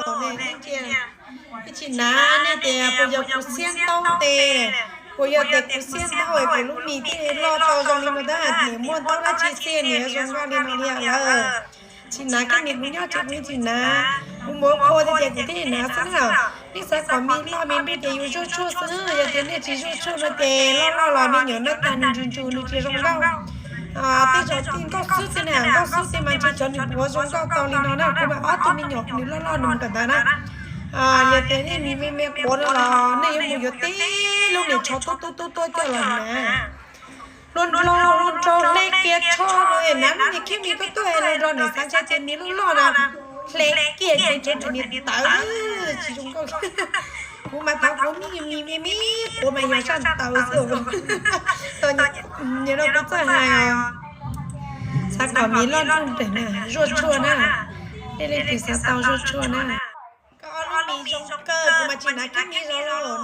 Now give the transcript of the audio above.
los ne, nej tsis hnav nej tias puas yog kuv siab ntaub tes, puas yog tias kuv siab ntaub es kuv lub mis thiaj li loj tau zoo li no tab sis niam muaj ntaub dab tsi xij niam zoo nkauj li no li lawm. Tsis hnav, koj niam kuv nyob tsev kuv tsis hnav, kuv mus ua qhua tiag ces kuv thiaj hnav xwb na. Nej xav kom mis loj mis ntuj ces yus zuaj tshuaj xwb, yog tias nej tsis zuaj tshuaj no ces loj loj los me nyuam noj tag nws ntsus ntsus nws tsis zoo nkauj. Tej zaum tij nkauj xwb xwb na, nkauj xwb xwb mas ntshe cov nws puav zoo nkauj tau li no na. Kuv mas ob tug me nyuam nws loj loj nws mus kawm ntawv na. Yog tias nej mis me me quav no los nej yuav mus yuav tib lub niag tsho tuab tuab tuab tuab coj los hnav. Hluas nraug hluas nraug hle kiag tsho no, hnav lub niag khib mis tuab tuab hluas nraug niam xav ntshai ces mis loj loj na, hle kiag ces tsho niag tawv tsis zoo nkauj. Kuv mas thaum kuv me me me me quav mas yog sab ntawd xwb. Nim no kuv txawj hais, xav kom mis loj nruj nreem na, zuaj tshuaj na. Nej leej twg xav tau zuaj tshuaj na. Koj ob lub mis zoo kawg, kuv mas tsis hnav khib mis zoo li.